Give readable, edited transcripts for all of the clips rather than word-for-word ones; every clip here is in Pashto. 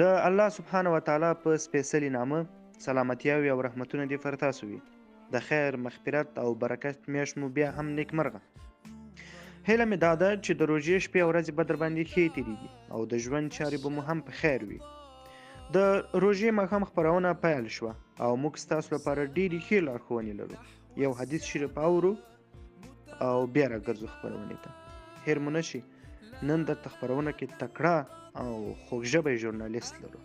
د الله سبحانه وتعالی په سپېڅلي نامه سلامتیاوې او رحمتونه دې پر تاسو وي. د خیر، مغفرت او برکت میاشت مو بیا هم نیکمرغه. هیله مې دا ده چې د روژې شپې او ورځې به درباندې ښې تېرېږي او د ژوند چارې به مو هم په خیر وي. د روژې ماښام خپرونه پیل شوه او موږ ستاسو لپاره ډېرې ښې لارښوونې لرو. یو حدیث شریف اورو او بیا راګرځو خپرونې ته. هېر مو نه شي نن درته خپرونه کې تکړه او خوږ ژبی ژورنالیست لرو.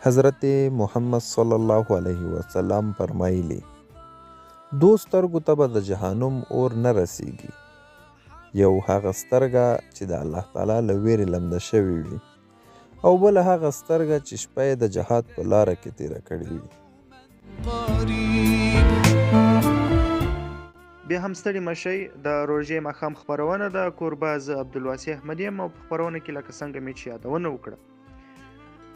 حضرت محمد صلی الله علیه وسلم فرمایلی دو سترګو ته به د جهنم اور نه رسیږي یو هغه سترګه چې د الله تعالی له ویرې لمده شوې وي او بله هغه سترګه چې شپه یې د جهاد په لاره کې تېره کړې وي. بیا هم ستړي مه شئ، د روژې ماښام خپرونه ده، کوربه زه عبدالواسع احمدي یم او په خپرونه کې لکه څنګه مې چې یادونه وکړه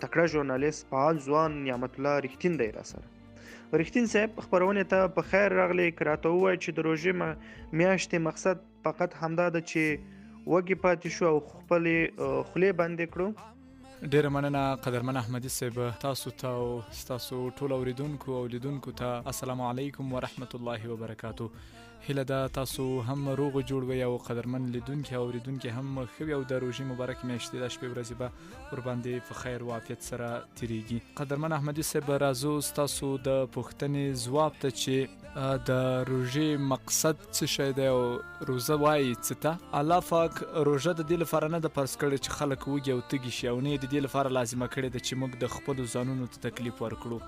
تکړه ژورنالیست فعال ځوان نعمت الله رښتین دی راسره. رښتین صاحب خپرونې ته په خیر راغلې، که راته ووایې چې د روژې میاشتې مقصد فقط همدا ده چې وږي پاتې شو او خپلې خولې بندې کړو. ډیره مننه قدرمن احمدي صیب تاسو ته او ستاسو ټول اوریدونکو او لیدونکو ته السلام علیکم ورحمت الله وبرکاتو هیله ده تاسو هم روغ جوړ وي او قدرمن لیدونکي او اوریدونکي هم ښه وي او د روژې مبارک میاشتې دا شپې ورځې به ورباندې په خیر او عافیت سره تیریږي قدرمن احمدي صیب راځو ستاسو د پوښتنې ځواب ته چې د روژې مقصد څه شی دی او روزه وايي څه ته؟ الله پاک روژه د دې لپاره نه ده فرض کړې چې خلک وږي او تږي شي او نه یې د دې لپاره لازمه کړې ده چې موږ د خپلو ځانونو ته تکلیف ورکړو،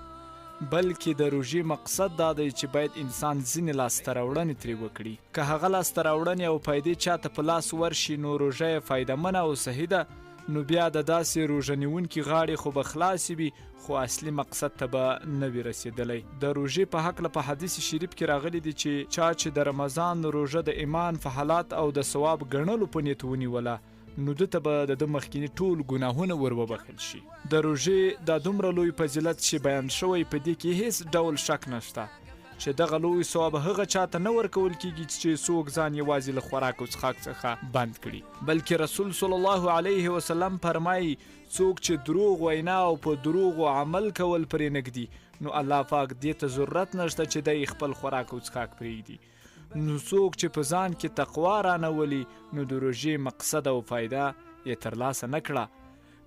بلکې د روژې مقصد دا دی چې باید انسان ځینې لاسته راوړنې ترې وکړي. که هغه لاسته راوړنې او فایدې چاته په لاس ورشي نو روژه یې فایده منه او صحیح ده، نو بیا د داسې روژه نیونکي غاړې خو به خلاصې وي خو اصلي مقصد ته به نه وي رسېدلی. د روژې په هکله په حدیث شریف کې راغلي دي چې چا چې د رمضان روژه د ایمان فحلات او د ثواب ګڼلو په نیت ونیوله نو ده ته به د ده مخکیني ټول ګناهونه ور وبخښل شي. د روژې دا دومره لوی فضیلت چې بیان شوی په دې کې هیڅ ډول شک نشته چې دغه لوی ثواب هغه چاته نه ورکول کیږي چې څوک ځان یوازې له خوراک او څښاک څخه بند کړي بلکې رسول صلی الله علیه وسلم فرمایي څوک چې دروغ وینا او په دروغو عمل کول پرې نه ږدي نو الله پاک دې ته ضرورت نشته چې دی خپل خوراک او څښاک پرېږدي نو څوک چې په ځان کې تقوا رانه ولي نو د روژې مقصد او فایده یې ترلاسه نه کړه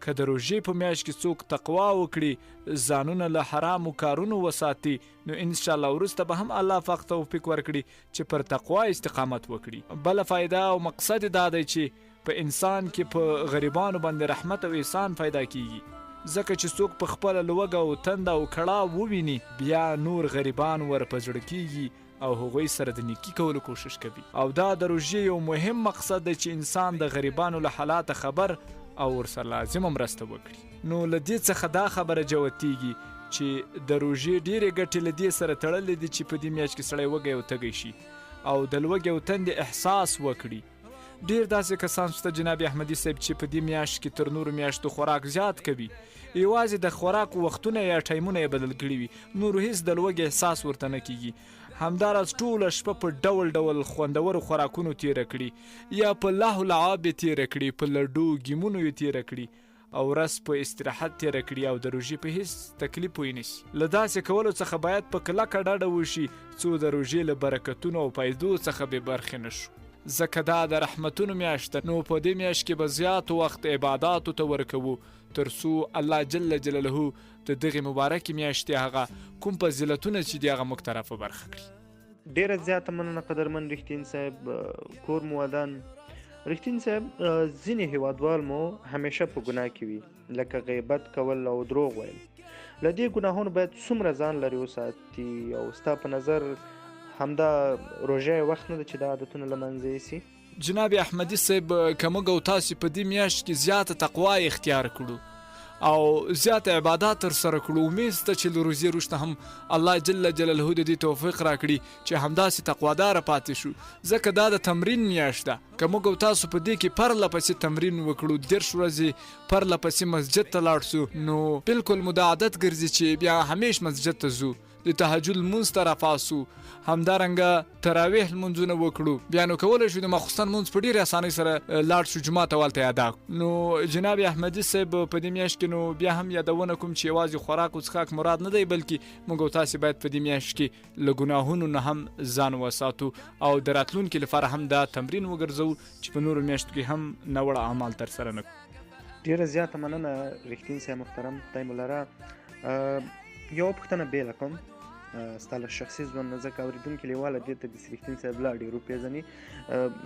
که د روژې په میاشت کې څوک تقوا وکړي ځانونه له حرامو کارونو وساتي نو ان شاء الله وروسته به هم الله پاک توفیق ورکړي چې پر تقوا استقامت وکړي. بله فایده او مقصد یې دا دی چې په انسان کې په غریبانو باندې رحمت او احسان پیدا کیږي، ځکه چې څوک په خپله لوږه او تنده او کړاو وویني بیا نور غریبان ور په زړه کیږي او هغوی سره د نیکي کولو کوشش کوي او دا د روژې یو مهم مقصد دی چې انسان د غریبانو له حالاته خبر او ورسره لازمه مرسته وکړي. نو له دې څخه دا خبره جوتیږي چې د روژې ډېرې ګټې له دې سره تړلې دي چې په دې میاشت کې سړی وږی او تږی شي او د لوږې او تندې احساس وکړي. ډېر داسې کسان شته جناب احمدي صیب چې په دې میاشت کې تر نورو میاشتو خوراک زیات کوي، یوازې د خوراک وختونه یا ټایمونه یې بدل کړي وي، نور هیڅ د لوږې احساس ورته نه کیږي. همداراز ټوله شپه په ډول ډول خوندورو خوراکونو تېره کړي یا په لهو لعاب یې تېره کړي، په لډو، ګیمونو یې تېره کړي او ورځ په استراحت تېره کړي او د روژې په هېڅ تکلیف پوه نه شي. له داسې کولو څخه باید په کلکه ډډه وشي څو د روژې له برکتونو او فایدو څخه بې برخې نه شو. ځکه دا د رحمتونو میاشت ده نو په دې میاشت کې به زیات وخت عباداتو ته ورکوو تر څو الله جل جلاله د دغې مبارکې میاشتې هغه کوم فضیلتونه چې دي هغه موږ ته را په برخه کړي. ډیره زیاته مننه قدرمن رښتین صاحب کور مو ودان رښتین صاحب ځینې هیوادوال مو همیشه په ګناه کې وي لکه غیبت کول او دروغ ویل له دې ګناهونو باید څومره ځان لرې وساتي او ستا په نظر همدا روژه وخت نه ده چې دا عادتونه له منځه یوسي؟ جناب احمدي صیب که موږ او تاسې په دې میاشت کې زیاته تقوا اختیار کړو او زیات عبادات تر سره کړو امید شته چې له روزې وروسته هم الله جل جلاله د دې توفیق راکړي چې همداسې تقوادار پاتې شو ځکه دا د تمرین میاشت ده که موږ او تاسو په دې کې پرله پسې تمرین وکړو 30 ورځې پرله پسې مسجد ته لاړ شو نو بالکل مو دا عادت ګرځي چې بیا همیش مسجد ته ځو. د تهجد لمونځ ته راپاڅو، همدارنګه تراویح لمونځونه وکړو، بیا نو کولی شو د ماخوستن لمونځ په ډېرې اسانۍ سره لاړ شو جومات او هلته یې ادا کړو. نو جناب احمدي صاحب په دې میاشت کې نو بیا هم یادونه کوم چې یوازې خوراک او څښاک مراد نه دی، بلکې موږ او تاسې باید په دې میاشت کې له ګناهونو نه هم ځان وساتو او د راتلونکي لپاره هم دا تمرین وګرځوو چې په نورو میاشتو کې هم ناوړه اعمال ترسره نه کړو. ډیره زیاته مننه رښتین صاحب محترم، خدای مو لره. یوه پوښتنه بیله کوم ستا له شخصي ژوند نه، ځکه اورېدونکي لیواله دې ته دي چې رښتین صاحب لا ډېر وپېژني.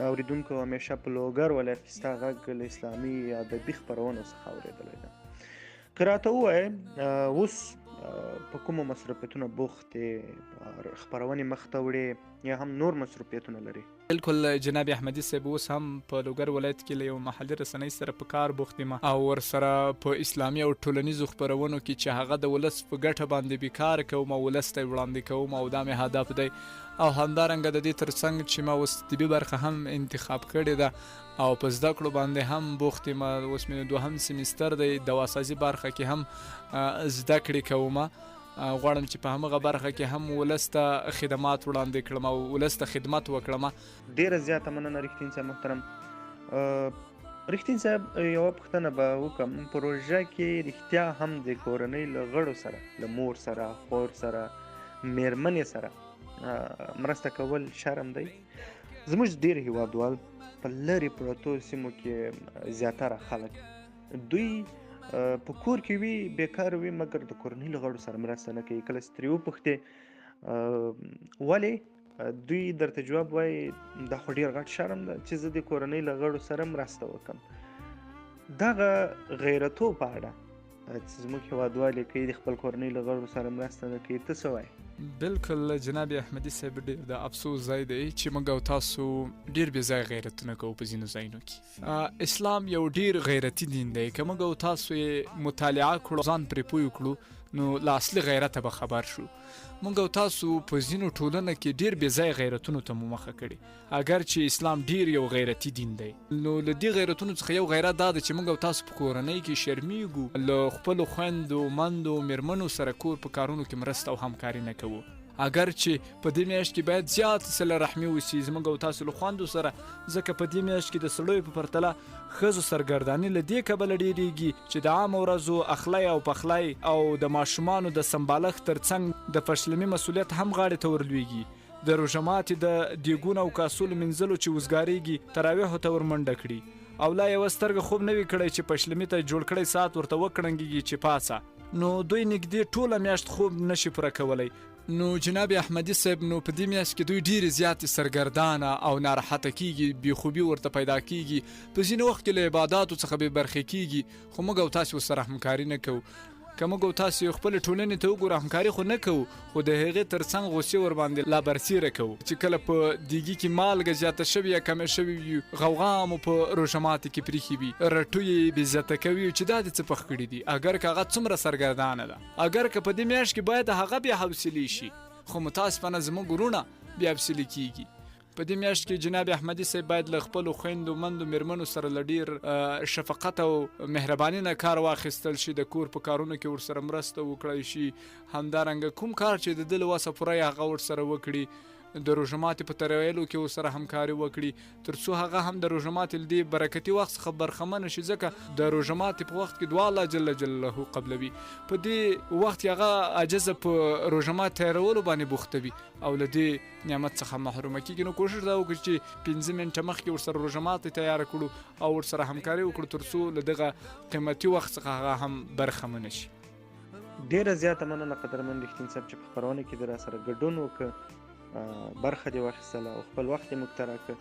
اورېدونکو همیشه په لوګر ولایت کې ستا غږ له اسلامي ادبي خپرونو څخه اورېدلی ده. که راته ووایې اوس په کومو مصروفیتونو بوخت یې، خپرونې مخته وړې یا هم نور مصروفیتونه لرې؟ بلکل جناب احمدي صاحب، اوس هم په لوګر ولایت کې له یوه محلي رسنۍ سره په کار بوخت یم او ورسره په اسلامي او ټولنیزو خپرونو کې چې هغه د ولس په ګټه باندې وي کار کوم او ولس ته یې وړاندې کوم او دا مې هدف دی. او همدارنګه د دې ترڅنګ چې ما اوس طبي برخه هم انتخاب کړې ده او په زده کړو باندې هم بوخت یم، اوس مې دوهم سمستر دی، دواسازي برخه کې هم زده کړې کوم. غواړم چې په همغه برخه کې هم ولس ته خدمات وړاندې کړم او ولس ته خدمت وکړم. ډیره زیاته مننه رښتین صاحب محترم. رښتین صاحب یوه پوښتنه به وکړم، په روژه کې رښتیا هم د کورنۍ له غړو سره، له مور سره، خور سره، میرمنې سره مرسته کول شرم دی؟ زموږ ډیر هیوادوال په لرې پرتو سیمو کې زیاتره خلک دوی په کور کې وي، بیکاره وي، مګر د کورنۍ له غړو سره مرسته نه کوي. کله چې ترې وپوښتې ولې، دوی درته جواب وایي دا خو ډیر غټ شرم ده چې زه د کورنۍ له غړو سره مرسته وکړم. دغه غیرتو په اړه چې زموږ هیوادوال یې کوي، د خپل کورنۍ له غړو سره مرسته نه کوي، ته څه وایې؟ بالکل جناب احمدي صاحب، ډېر د افسوس ځای دی چې موږ او تاسو ډېر بې ځایه غیرتونه کوو په ځینو ځایونو کې. اسلام یو ډېر غیرتي دین دی، که موږ او تاسو یې مطالعه کړو، ځان پرې پوه کړو، نو له اصلي غیرته به خبر شو. موږ او تاسو په ځینو ټولنه کې ډېر بې ځایه غیرتونو ته مو مخه کړې، اګر چې اسلام ډېر یو غیرتي دین دی. نو له دې غیرتونو څخه یو غیرت دا دی چې موږ او تاسو په کورنۍ کې شرمیږو، له خپلو خویندو، مندو، میرمنو سره کور په کارونو کې مرسته او همکاري نه کوو. اګر چې په دې میاشت کې باید زیات صله رحمي وشي زموږ او تاسو له خوندو سره، ځکه په دې میاشت کې د سړیو په پرتله ښځو سرګرداني له دې کبله ډېرېږي چې د عامو ورځو اخلی او پخلی او د ماشومانو د سمبالښت تر څنګ د پشلمي مسولیت هم غاړې ته ورلوېږي. د روژه ماتي د دېګونو او کاسو له مینځلو چې وزګارېږي تراویحو ته ورمنډه کړي او لا یوه سترګه خوب نه وي کړی چې پشلمي ته جوړ کړی ساعت ورته وکړنګېږي چې پاڅه. نو دوی نږدې ټوله میاشت خوب نه شي پوره کولی. نو جناب احمدي صاحب نو په دې میاشت کې دوی ډېرې زیاتې سرګردانه او ناراحته کېږي، بې خوبي ورته پیدا کېږي، په ځینې وخت کې له عباداتو څخه بې برخې کېږي، خو موږ او تاسې ورسره همکاري نه کوو. که موږ او تاسې خپلې ټولنې ته وګورو همکاري خو نه کوو، خو د هغې تر څنګ غوسې ورباندې لا برسېره کوو، چې کله په دېګي کې مالګه زیاته شوې یا کمه شوې وي، غوغا مو په روژه ماتي کې پرېښې وي، رټو یې بې عزته کوي چې دا دې څه پخ کړي دي، اګر که هغه څومره سرګردانه ده، اګر که په دې میاشت کې باید هغه بې حوصلې شي، خو متاسفانه زموږ وروڼه بې حوصلې کېږي. په دې میاشت کې جناب احمدي صاحب باید له خپلو خویندو مندو میرمنو سره له ډیر شفقت او مهرباني نه کار واخیستل شي، د کور په کارونو کې ورسره مرسته وکړای شي، همدارنګه کوم کار چې د ده له وسه پوره هغه ورسره وکړي، د روژه ماتي په تیارولو کې ورسره همکاري وکړي، تر څو هغه هم د روژه ماتي له دې برکتي وخت څخه برخمنه شي، ځکه د روژه ماتي په وخت کې دعا الله جل جلاله قبلوي. په دې وخت کې هغه عاجزه په روژه ماتي تیارولو باندې بوخته وي او له دې نعمت څخه محرومه کیږي. نو کوشش دا وکړو چې 5 منټه مخکې ورسره روژه ماتي تیاره کړو او ورسره همکاري وکړو، تر څو له دغه قیمتي وخت څخه هغه هم برخمنه شي. ډیره زیاته مننه قدرمن رښتین صاحب چې په خپرونه کې دې راسره ګډون وکړ، برخه دې واخیستله او خپل وخت دې موږ ته راکړ.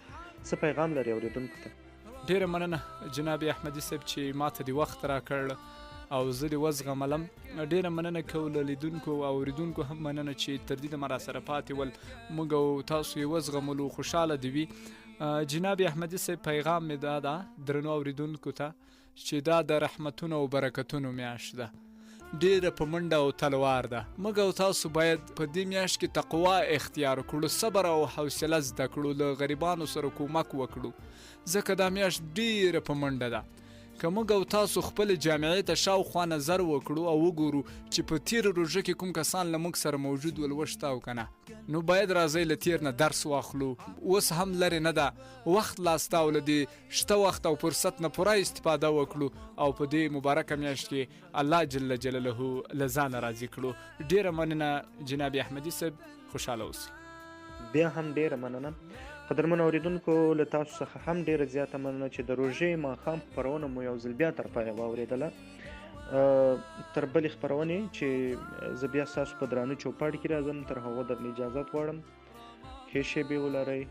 څه پیغام لرې اورېدونکو ته؟ ډیره مننه جناب احمدي صاحب چې ماته دې وخت راکړ او زه دې وزغملم. ډیره مننه کوو له لیدونکو او اوریدونکو هم مننه چې تر دې دمه راسره پاتې ول، موږ او تاسو یې وزغملو، خوشحاله دې وي. جناب احمدي صاحب پیغام مې دا ده درنو اوریدونکو ته چې دا د رحمتونو او برکتونو میاشت ده، ډیره په منډه او تلوار ده. موږ او تاسو باید په دې میاشت کې تقوا اختیار کړو، صبر او حوصله زده کړو، له غریبانو سره کومک وکړو، ځکه دا میاشت ډیره په منډه ده. که موږ او تاسو خپلې جامعې ته شاوخوا نظر وکړو او وګورو چې په تېره روژه کې کوم کسان له موږ سره موجود ول وشته او که نه، نو باید راځئ له تېر نه درس واخلو. اوس هم لرې نه ده، وخت لا شته او له دې شته وخت او فرصت نه پوره استفاده وکړو او په دې مبارکه میاشت کې الله جل جلاله له ځانه راضي کړو. ډېره مننه جناب احمدي صیب، خوشحاله اوسئ. بیا هم ډیره مننه قدرمن اوریدونکو، له تاسو څخه هم ډیره زیاته مننه چې د روژې ماښام خپرونه مو یو ځل بیا تر پایه واوریدله. تر بلې خپرونې چې زه بیا ستاسو په درانه چوپړ کې راځم، تر هغو درنه اجازت غواړم. ښې شېبې ولرئ،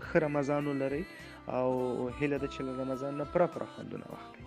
ښه رمضان ولرئ او هیله ده چې له رمضان نه پوره پوره خوندونه واخلئ.